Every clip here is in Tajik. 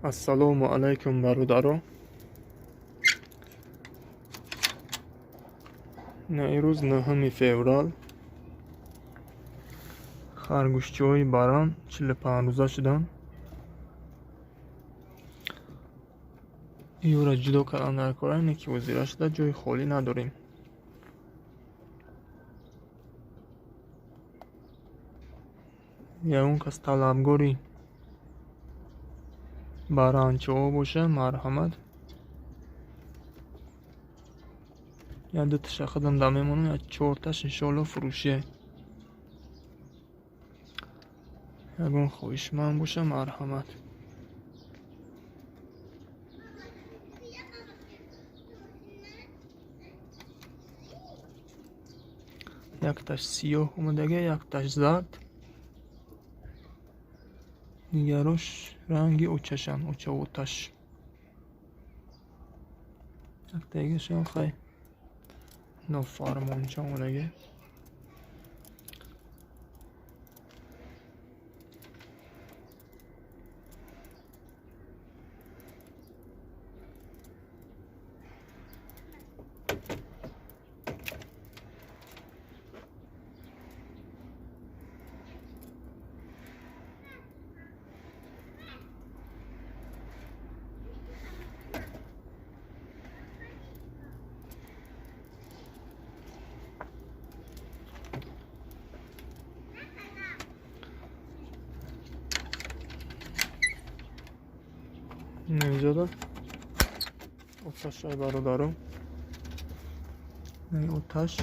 Ассалому алайкум, бародаро. На ирӯз 9 феврал харгӯшчиҳои баран 45 рӯза шуданд. Иёра ҷудо кардан дар кора ине ки ҳозира шуда ҷои холӣ надорем. Ягон кас талабгори баранчаҳо боша, марҳамат. Я дуташа худам да мемонам, я чорташ иншоалло фурӯшие. Ягон хоҳишманд боша, марҳамат. Якташ сиёҳ омадага, якташ зард. Дигарош ранги очашанд, оча-оташ. Яктагиашам хай нофармонча омадага. Инҷода оташай, бародаро. Оташ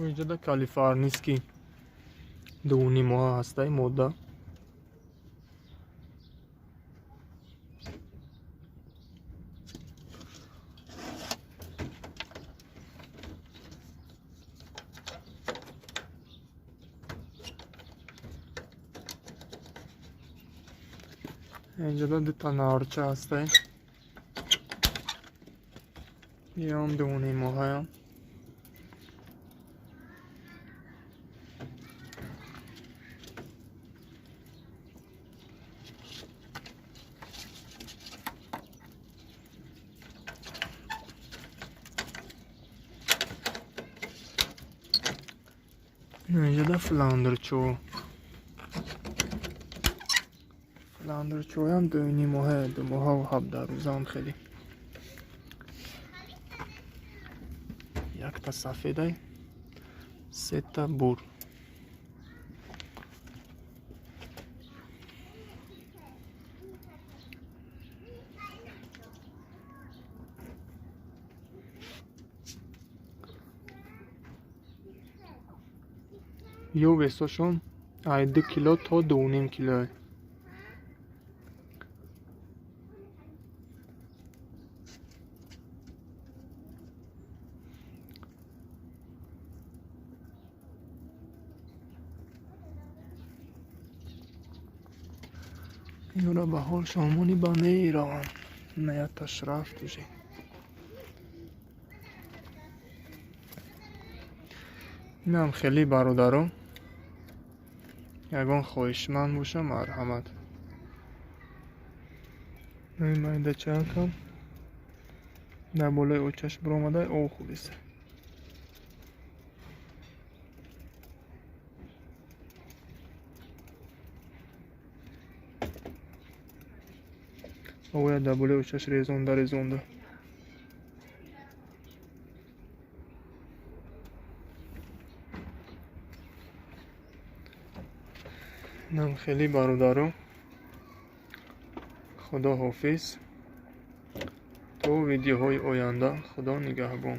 инҷода калифорнийский 2,5 моҳа ҳастай модда. Инҷода дута нарча ҳастай. Иам 2,5 моҳаям. Инҷода фландрчо. Фландрчоям 2,5 моҳа, 2 моҳаву 17 рӯзаам хеле. Якта сафедай, сета бур. Ё весошон ай 2 кило то 2,5 кило. Ёра ба ҳол шомони ба мераванд. На якташ рафт уже. Инам хеле, бародаро. Ягон хоҳишманд боша, марҳамат. Майдачаакам дар болои очаш биромада ов хӯриста. Овоя дар болои очаш резонда резонда. Инам хеле, бародаро. Худо ҳофиз. То видеоҳои оянда Худо нигаҳбон.